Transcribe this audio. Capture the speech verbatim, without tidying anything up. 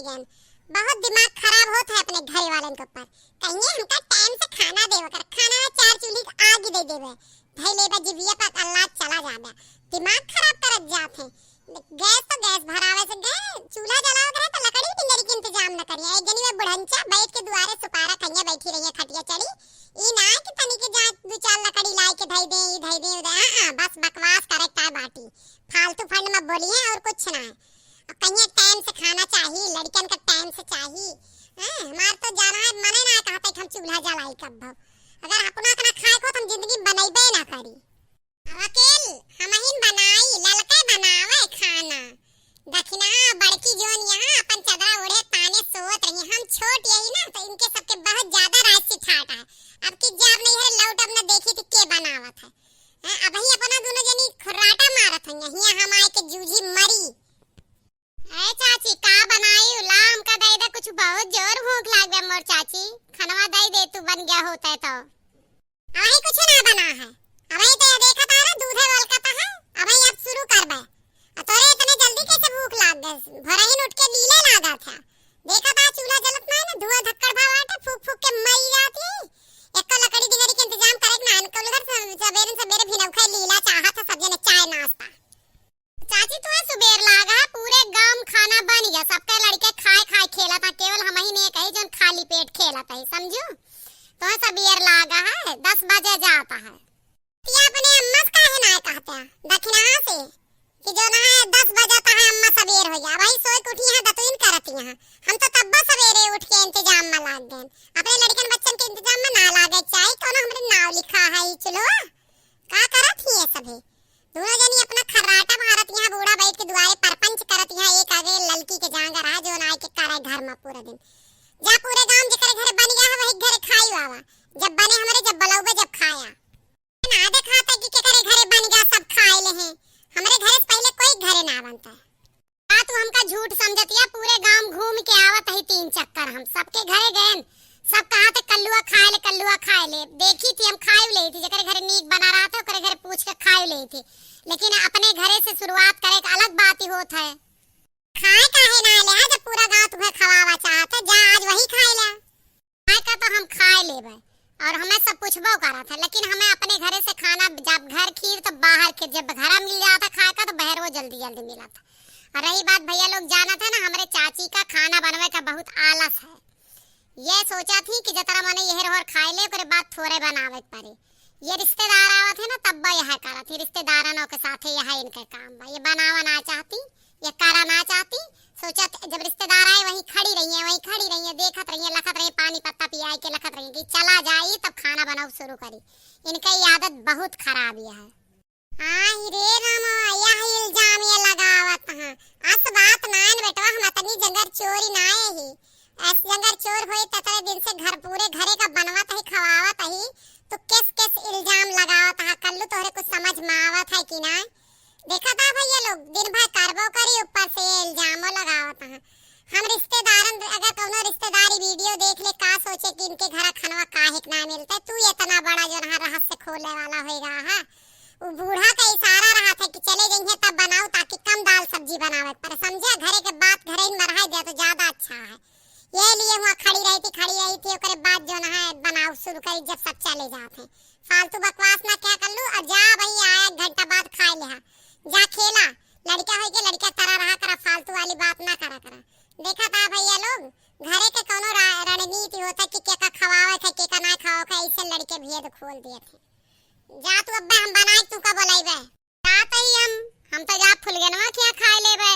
जन, बहुत दिमाग खराब होत है अपने घर वालन के ऊपर। कहिए हमका टाइम से खाना देवे कर, खाना में चार चूल्ही के आग ही दे देवे। धई लेबे जिभिया पर, अल्लाह चला जाबे। दिमाग खराब करत जात है। गैस तो गैस भरावे से गए, चूल्हा जलावे के रहे तो लकड़ी टिंगरी के इंतजाम न करिए। एक जनी में बुढ़ंचा बैठ के दुआरे सुपारा खइया बैठी रहिए खटिया चढ़ी। ई ना है कि तनी के जा दू चार लकड़ी लाई के धई दे, ई धई दे, उधर, हाँ, हाँ, बस बकवास करे का बाटी। फालतू फंड में बोली है और कुछ ना है। अब कहिए टाइम से खाना चाही, लड़कन का टाइम से चाही। हाँ, हमार तो जाना है, मने ना कहते कि हम चूल्हा जलाई कब। अगर अपना खाना खाए को तो हम जिंदगी में बनैबे ना करी। वकील, हमहिन बनाई, ललके बनावे खाना। दखिनहा बड़की जोन यहाँ अपन चदरा ओढ़े ताने सोवत रही। हम छोट यही ना, तो इनके सबके बहुत ज्यादा राज से ठाट है। अब की जाब नहीं है, लौट अब न देखी थी के बनावत है। हैं, अबही अपना दोनों जनी खुर्राटा मारत हैं, यहाँ हम आए के जूझी मरी। ए चाची, का बनाई? ला हमका दे दे, कुछ बहुत जोर भूख लाग गया मोर चाची। खनवा दे दे तू, बन गया होता है तो। अबही कुछ ना बना है, अबही तो यह देखत है ना, दूधे उबलकत है, अबही अब शुरू करबे। आ तोरे इतने जल्दी कैसे भूख लाग गए? भोरहिन उठ के लीले लागा था, देखत है चूल्हा जलत ना है ना, धुआं धक्कड़ भा बाटे, फूक फूक के मरी जाती। एको लकड़ी डिंगरी के इंतजाम करे के ना, इनके उधर से सबेरे सबेरे भिनौखे लीला चाहत है, सब जने चाय नाश्ता। चाची, तुहे सुबेर लागा है, पूरे गांव में खाना बन गया, सबके लड़के खाए खाए खेलत है, केवल हमही नहीं कही जौन खाली पेट खेलत है, समझू? तुहे सुबेर लागा है, दस बजे जाता है। ती अपने अम्मा से काहे ना कहते हैं, दखिनहा से, कि जौन है दस बजे तो है अम्मा सबेर हो गया, वही सोए के उठी है, दतुइन करती हैं। हम तो तब्बा सबेरे उठ के इंतजाम में लाग गए, अपने लड़कन बच्चन के इंतजाम में ना लागे, चाहे कौनो हमरे नाव लिखा है ई चुल्हो। का करत ही ये सभे? दोनों जनी अपना खर्राटा मारत यहाँ, बूढ़ा बैठ के दुआरे परपंच करत यहाँ। एक आगे ललकी के जांगर है, जौन आए के करे घर में पूरा दिन। जा पूरे गांव जेकरे घरे बन गया है, वही घरे खाई आवा। जब बने हमरे, जब बुलावे, जब खाया। ना देखाता कि केकरे घरे बन गया, सब खाए ले हैं। हमरे घरे से पहले कोई घरे ना बनता है। का तू हमका झूठ समझतिया? पूरे गांव घूम के आवत ही तीन चक्कर हम, सबके घरे गएन, सब कहा थे कल्लुआ खाए ले, कल्लुआ खाए ले। देखी थी हम, खाए ले थी, जेकरे घरे नीक बना रहा था ओकरे घरे पूछ के खाए ले थी, लेकिन अपने घरे से शुरुआत करे एक अलग बात ही होत है। खाए काहे ना ले, जब पूरा गांव तुम्हें खवावा चाहत है, जा आज वही खाए ले। खाए का तो हम खाए लेबे और हमें सब पूछबो करत है, लेकिन हमें अपने घरे से खाना, जब घर खीर तो बाहर के, जब घरा मिल जाता खाए का तो बहरो जल्दी जल्दी मिलत। और रही बात भैया लोग जानत है ना, हमरे चाची का खाना बनवे का बहुत आलस है। ये सोचा थी कि जतरा मने यह रोहर खाए ले, ओकरे बाद थोड़े बनावे के पड़े। ये रिश्तेदार आवत है ना, तब यह करत है, रिश्तेदारनों के साथे यह इनके काम बा। ये बनावा ना चाहती, ये करा ना चाहती। सोचत जब रिश्तेदार आए, वहीं खड़ी रही है, वहीं खड़ी रही है, देखत रही है, लखत रही है, पानी पत्ता पियाए के लखत रही है कि चला जाई तब खाना बनाओ शुरू करी। इनका ये आदत बहुत खराब है। आई रे रामा, यह इल्जाम ये लगावत हैं। अस बात नाय न बेटवा, हम अतनी जंगर चोरी नाय ही। अस जंगर चोर होई ततरे दिन से घर, पूरे घरे का बनवत ही, खवावत ही, तो केस केस इल्जाम लगावत है। कल्लू तोहरे कुछ समझ में आवत है कि नाय? देखा था भैया लोग, दिन भर करबो करी, ऊपर से ये इल्जामो लगावत है। हम रिश्तेदारन, अगर कौनो रिश्तेदारी वीडियो देख ले, का सोचे कि इनके घरा खनवा काहे के ना मिलता है? तू इतना बड़ा जो रहा रहस्य खोले वाला होएगा, हाँ? उ बूढ़ा का इशारा रहा था कि चले जाइए तब बनाओ, ताकि कम दाल सब्जी बनावे के पड़े, समझे? घरे के बात घरे ही मरहा दे तो ज्यादा अच्छा है। ये लिए हुआ खड़ी रही थी, खड़ी रही थी, ओकरे बाद जो ना है बनाओ शुरू करी जब सब चले जाते हैं। फालतू बकवास ना क्या कर लू, और जा भाई आया एक घंटा बाद खाए ले, हाँ। जा खेला, लड़का होई के लड़का तरह रहा करा, फालतू वाली बात ना करा करा। देखा था भैया लोग, घरे के कौनो रा-, रणनीति होता कि केका खवावे थे, केका ना खावे थे, ऐसे लड़के भेद खोल दिए थे। जा तू अब्बे, हम बनाए तू का बोलाइबे। जात ही हम, हम तो जा फुलगनवा खिया खाए लेबे।